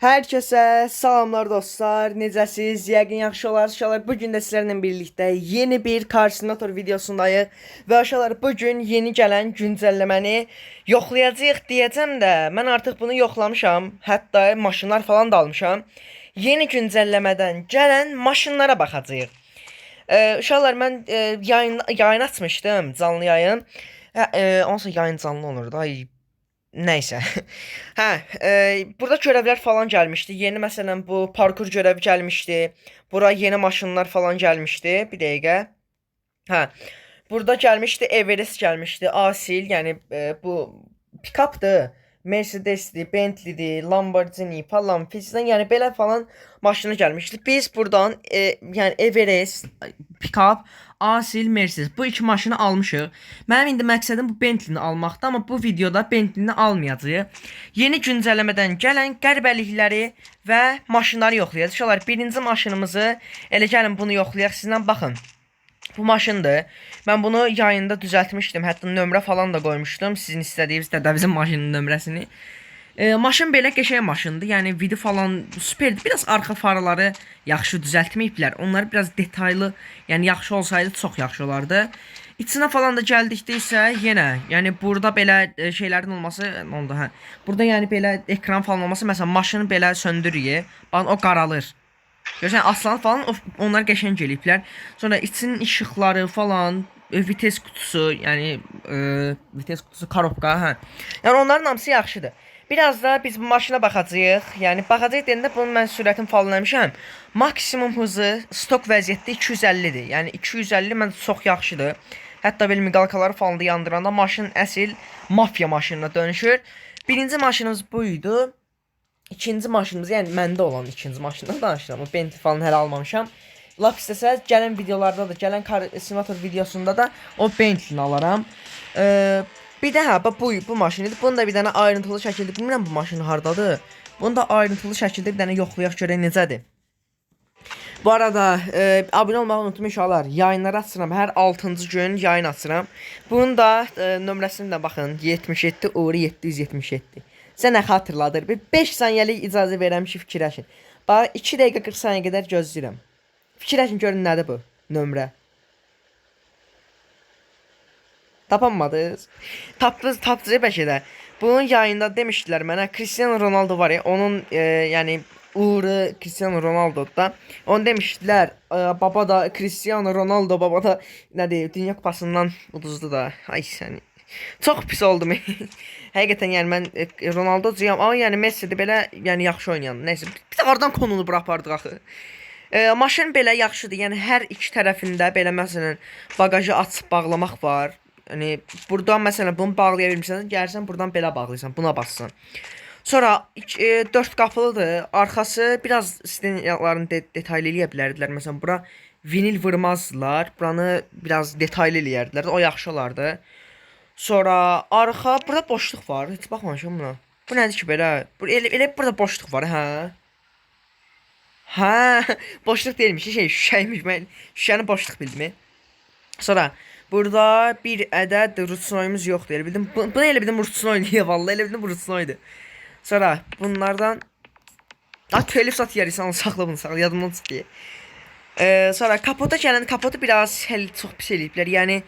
Herkese salamlar dostlar. Necəsiz? Yəqin yaxşı olarsınız. Uşaqlar, bu gün də sizlərlə birlikdə yeni bir Car Simulator videosundayıq. Və uşaqlar, bu gün yeni gələn güncəlləməni yoxlayacağıq deyəcəm də, mən artıq bunu yoxlamışam. Hətta maşınlar falan da almışam. Yeni güncəlləmədən gələn maşınlara baxacağıq. Uşaqlar, mən yayın açmışdım, canlı yayın. Hə, onsa yayın canlı olurdu. Ay, nəysə. Hə, burada görevlər falan gəlmişdi. Yeni, məsələn, bu parkur görevi gəlmişdi. Bura yeni maşınlar falan gəlmişdi. Bir dəqiqə. Hə. Burada gəlmişdi, Everest gəlmişdi. Asil, yəni bu pikapdır. Mercedes'dir, Bentley'dir, Lamborghini falan filan, yəni belə falan maşını gəlmişdi. Biz buradan yəni Everest, pikap, Asil, Mercedes, bu iki maşını almışıq. Mənim indi məqsədim bu Bentley-ni almaqdır, amma bu videoda Bentley-ni almayacağıq. Yeni güncəlləmədən gələn qərbəlikləri və maşınları yoxlayacağıq. Uşaqlar, birinci maşınımızı elə gəlin bunu yoxlayaq sizlə, baxın. Bu maşındır. Mən bunu yayında düzəltmişdim. Hətta nömrə falan da qoymuşdum. Sizin istədiyiniz dədəmizin maşının nömrəsini. Maşın belə qəşəng maşındır. Yəni vidi falan superdir. Biraz arxa farları yaxşı düzəltməyiblər. Onları biraz detaylı, yəni yaxşı olsaydı çox yaxşı olardı. İçinə falan da gəldikdə isə yenə, yəni burada belə şeylərin olması nə oldu, hə? Burada yəni belə ekran falan olması, məsələn, maşını belə söndürür. Baxın, o qaralır. Görürsən, aslan falan onlar qəşəng eləyiblər. Sonra içinin işıqları falan, vites qutusu, yəni vites qutusu, korobka, hə. Yəni onların hamısı yaxşıdır. Biraz da biz bu maşına baxacağıq. Yəni baxacağıq deyəndə bunu mən sürətini falan eləmişəm. Maksimum hızı stok vəziyyətdə 250-dir. Yəni 250 məncə çox yaxşıdır. Hətta belə miqalkaları falan da yandıranda maşın əsl mafiya maşınına dönüşür. Birinci maşınımız bu idi. İkinci maşınımız, yəni məndə olan ikinci maşından danışıram. O Bentley falan hələ almamışam. Lap istəsəz gələn videolarda da, gələn Car Simulator videosunda da o Bentley-ni alaram. Bir də hə, bax bu maşın idi. Bunu da bir dənə ayrıntılı şəkildə, bilmirəm bu maşın hardadır. Bunu da ayrıntılı şəkildə bir dənə yoxlayaq görək necədir. Bu arada abunə olmağı unutmayın uşaqlar. Yayınları açıram. Hər 6-cı gün yayın açıram. Bunun da nömrəsini də baxın. 77 uğru 777. Sizə nə xatırladır? Bir 5 saniyəlik icazə verəm ki, fikirləşin. Bax, 2 dəqiqə 40 saniyə qədər gözləyirəm. Fikirləşin görün nədir bu nömrə. Tapanmadınız. Tapdınız, tapdınız bəlkə də. Bunun yayında demişdilər mənə, Cristiano Ronaldo var ya, onun yəni uğuru Cristiano Ronaldo'dur da. Onu demişdilər, baba da Cristiano Ronaldo, baba da nə deyir, Dünya Kupasından uduzdu da. Ay səni. Çox pis oldum. Həqiqətən yəni mən Ronaldocuyam, amma yəni Messi də belə yəni yaxşı oynayan. Nəysə, bir də hardan konunu bura apardıq axı. Maşın belə yaxşıdır. Yəni hər iki tərəfində belə, məsələn, baqajı açıb bağlamaq var. Yəni buradan, məsələn, bunu bağlaya bilmirsən, gəlirsən buradan belə bağlayırsan, buna bassan. Sonra 4 qapılıdır. Arxası biraz sidenyalarını detaylı eləyə bilərdilər. Məsələn, bura vinil vurmazdılar. Buranı biraz detaylı eləyərdilər. O yaxşı olardı. Sonra arxa burada boşluq var. Heç baxmamışam buna. Bu nədir ki belə? Bu elə burada boşluq var, hə? Hə, boşluq deyilmiş, şey, şüşəymiş. Mən şüşəni boşluq bildim. Sonra burada bir ədəd ruçnoyumuz yoxdur. Elə bildim. Bunu elə bildim ruçnoy deyə vallahi elə bildim bu ruçnoydur. Sonra bunlardan. Ah, telif sat yeyirsən, onu saxla, bunu saxla, yadımdan çıxdı. Sonra kapota gələn, kapotu biraz hələ çox pis eləyiblər. Yəni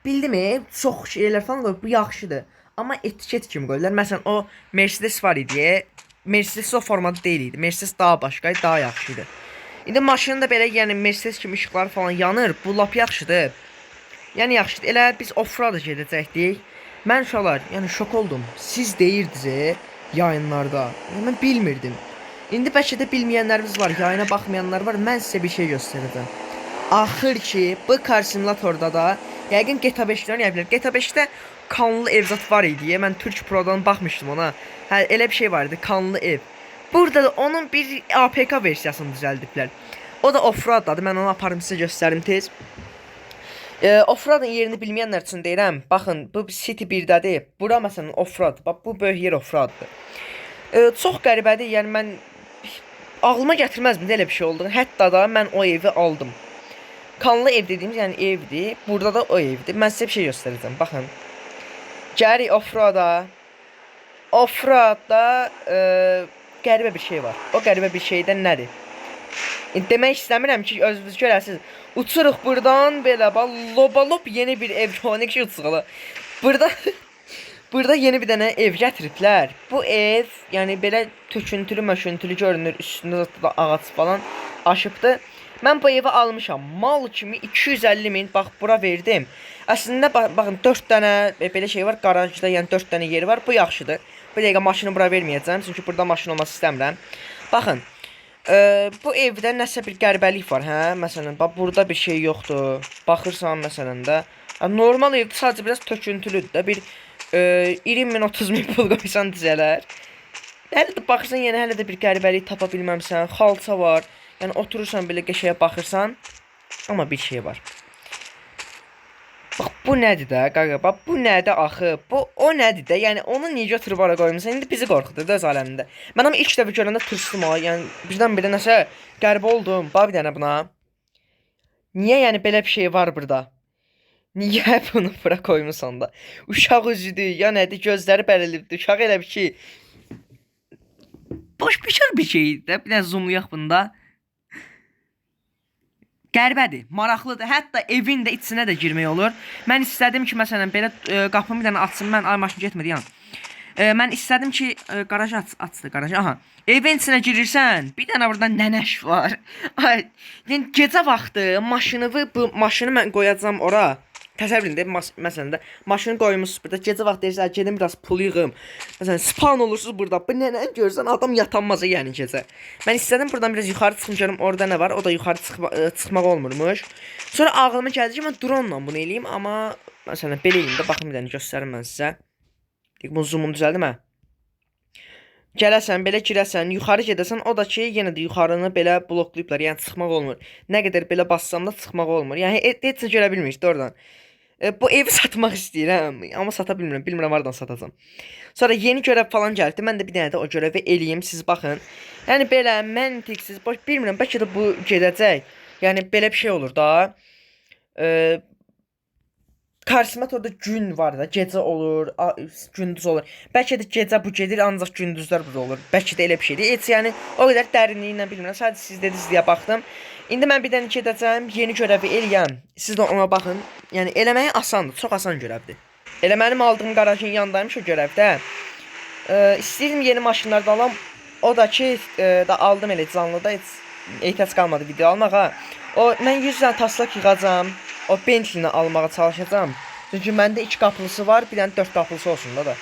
bildimi? Çox şeylər falan qoyub, bu yaxşıdır. Amma etiket kimi qoyurlar. Məsələn, o Mercedes var idi. Mercedes o formada deyil idi. Mercedes daha başqa idi, daha yaxşı idi. İndi maşının da belə, yəni Mercedes kimi işıqları falan yanır. Bu lap yaxşıdır. Yəni yaxşıdır. Elə biz offroad gedəcəkdik. Mən uşaqlar, yəni şok oldum. Siz deyirdiniz yayınlarda. Yəni, mən bilmirdim. İndi bəlkə də bilməyənlərimiz var, yayına baxmayanlar var. Mən sizə bir şey göstərəcəm. Axır ki, bu Car Simulatorda da yəqin GTA 5-dən oynaya bilər. GTA 5-də kanlı ev zat var idi. Mən Türk Pro'dan baxmışdım ona. Hə, elə bir şey var idi, kanlı ev. Burada da onun bir APK versiyasını düzəldiblər. O da offroaddadır. Mən onu aparım, sizə göstərim tez. Offroadın yerini bilməyənlər üçün deyirəm. Baxın, bu City 1-dədir. Bura məsələn offroad. Bax, bu böyük yer offroaddır. Çox qəribədir. Yəni mən ağlıma gətirməzdim də elə bir şey olduğunu. Hətta da mən o evi aldım. Kanlı ev dediyimiz yəni evdir. Burada da o evdir. Mən sizə bir şey göstərəcəm. Baxın. Gəlirik offroada. Offroadda qəribə bir şey var. O qəribə bir şey də nədir? Demək istəmirəm ki, özünüz görəsiniz. Uçuruq burdan belə bax lobalop yeni bir ev, o nə ki uçuğala. Burada burada yeni bir dənə ev gətiriblər. Bu ev, yəni belə töküntülü möküntülü görünür. Üstündə da ağac falan aşıbdı. Mən bu evi almışam. Mal kimi 250 min bax bura verdim. Əslində baxın 4 dənə belə şey var qarajda, yəni 4 dənə yeri var. Bu yaxşıdır. Bu dəqiqə maşını bura verməyəcəm, çünki burada maşın olması istəmirəm. Baxın, bu evdə nəsə bir qəribəlik var, hə? Məsələn, bax burada bir şey yoxdur. Baxırsan məsələn də, normal evdir, sadəcə biraz töküntülüdür də. Bir 20 min, 30 min pul qoysan düzələr. Hələ də baxırsan, yəni hələ də bir qəribəlik tapa bilməmsən. Xalça var. Yəni oturursan belə qəşəyə baxırsan. Amma bir şey var. Bax bu nədir də qaqa? Bax bu nədir axı? Bu o nədir də? Yəni onu niyə götürüb ora qoymusan? İndi bizi qorxudur da öz aləmində. Mən amma ilk dəfə görəndə tırsdım ha. Yəni birdən-birə nəsə qəribə oldum. Bax bir dənə buna. Niyə yəni belə bir şey var burada? Niyə bunu bura qoymusan da? Uşaq üzüdür, ya nədir? Gözləri bərəlibdir. Uşaq elə bir ki boş bişar bir şeydir də. Bir dənə zoomlayaq bunda. Qəribədir, maraqlıdır. Hətta evin də içinə də girmək olur. Mən istədim ki, məsələn, belə qapımı bir dənə açsın. Mən ay maşın getmədi yan. Mən istədim ki, qarajı açdı, qarajı. Aha. Evin içinə girirsən, bir dənə burada nənəş var. Ay, yəni gecə vaxtı maşını bu maşını mən qoyacağam ora. Təsəvvür edin də, məsələn də maşını qoymusunuz burada. Gecə vaxtı deyirsən, gedim biraz pul yığım. Məsələn, spawn olursunuz burada. Bu nənəni görsən adam yatanmaz yəni gecə. Mən istədim buradan biraz yuxarı çıxım görüm orada nə var. O da yuxarı çıxmaq olmurmuş. Sonra ağlıma gəldi ki, mən dronla bunu eləyim, amma məsələn belə eləyim də baxın bir dənə göstərim mən sizə. Bu zoomunu düzəldim hə. Gələsən, belə girəsən, yuxarı gedəsən, o da ki, yenə də yuxarını belə bloklayıblar, yəni çıxmaq olmur. Nə qədər belə bassam da çıxmaq olmur. Yəni heç nə görə bilmirik də oradan. Bu evi satmaq istəyirəm, amma sata bilmirəm. Bilmirəm hardan satacam. Sonra yeni görəv falan gəldi. Mən də bir dənə də o görəvi eləyim, siz baxın. Yəni belə məntiqsiz, boş bilmirəm, bəlkə də bu gedəcək. Yəni belə bir şey olur da. Karsimat orada gün var da, gecə olur, gündüz olur. Bəlkə də gecə bu gedir, ancaq gündüzlər burada olur. Bəlkə də elə bir şeydir. Heç yəni o qədər dərinliyi ilə bilmirəm. Sadəcə siz dediniz deyə baxdım. İndi mən bir dənə gedəcəm, yeni görəvi eləyəm. Siz də ona baxın. Yəni eləməyi asandır, çox asan görəvdir. Elə mənim aldığım qarajın yanındaymış o görəvdə. İstəyirdim yeni maşınlar da alam. O da ki, da aldım elə canlıda, heç ehtiyac qalmadı video almağa. O mən 100 dənə taslaq yığacam. O Bentley-ni almağa çalışacağam. Çünki məndə 2 qapılısı var, bir dənə 4 qapılısı olsun da.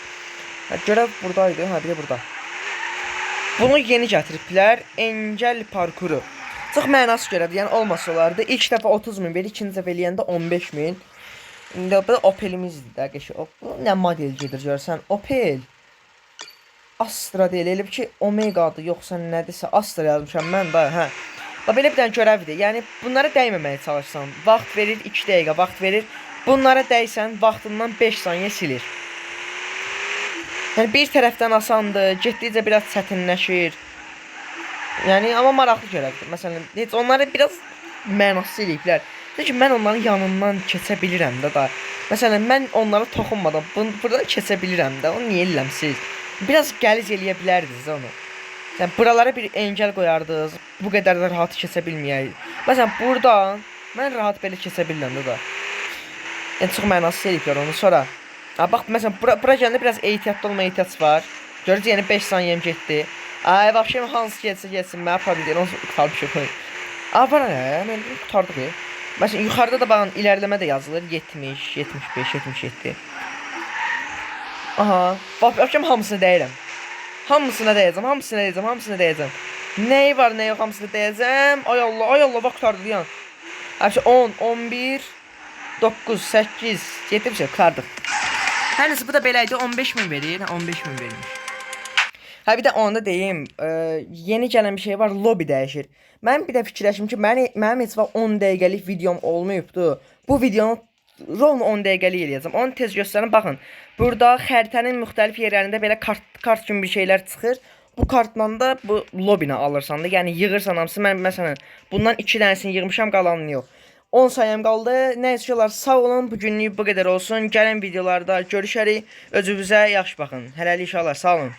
Hə, görəv buradaydı, hə, bir də burada. Bunu yeni gətiriblər. Engel parkuru. Çox mənasız görəvdir, yəni olmasa olardı. İlk dəfə 30 min verir, ikinci dəfə eləyəndə 15 min. İndi bu da Opel-imizdir də, qəşəng. Bu nə model gedir görsən? Opel. Astra deyil, elə bir ki Omega'dır, yoxsa nədirsə Astra yazmışam mən də, hə. Bax belə bir dənə görəvdir. Yəni bunlara dəyməməyə çalışsan, vaxt verir, 2 dəqiqə vaxt verir. Bunlara dəysən, vaxtından 5 saniyə silir. Yəni bir tərəfdən asandır, getdikcə biraz çətinləşir. Yəni amma maraqlı görəvdir. Məsələn, heç onları biraz mənasız eləyiblər. Çünki mən onların yanından keçə bilirəm də da. Məsələn, mən onlara toxunmadan buradan keçə bilirəm də. Onu niyə eləmisiz? Biraz qəliz eləyə bilərdiniz onu. Yəni buralara bir engəl qoyardınız. Bu qədər də rahat keçə bilməyək. Məsələn, buradan mən rahat belə keçə bilirəm də da. Yəni çox mənasız eləyiblər onu. Sonra ha, bax məsələn bura gələndə biraz ehtiyatlı olmaya ehtiyac var. Görürsüz, yəni 5 saniyəm getdi. Ay, vəbşə hansı getsə getsin, mənə problem deyil. Onsuz qurtarmışıq. Şey. A, var nə? Mən qurtardıq. Məsələn, yuxarıda da baxın irəliləmə də yazılır. 70, 75, 77. Aha, bax vəbşə hamısını dəyirəm. Hamısına dəyəcəm, hamısına dəyəcəm, hamısına dəyəcəm. Nəyi var, nə yox, hamısına dəyəcəm. Ay Allah, ay Allah, bax qurtardı yan. Vəbşə 10, 11, 9, 8, 7 bir şey qurtardıq. Hər nəsə bu da belə idi. 15 min verir. 15 min verilmiş. Hə bir də onu da deyim. Yeni gələn bir şey var, lobby dəyişir. Mən bir də fikirləşdim ki, mənim heç vaxt 10 dəqiqəlik videom olmayıbdı. Bu videonu rovno 10 dəqiqəlik eləyəcəm. Onu tez göstərim. Baxın. Burada xəritənin müxtəlif yerlərində belə kart kimi bir şeylər çıxır. Bu kartla da bu lobbini alırsan da, yəni yığırsan hamısını. Mən məsələn bundan 2 dənəsini yığmışam, qalanını yox. 10 saniyəm qaldı. Nə isə sağ olun. Bu günlük bu qədər olsun. Gələn videolarda görüşərik. Özünüzə yaxşı baxın. Hələlik inşallah. Sağ olun.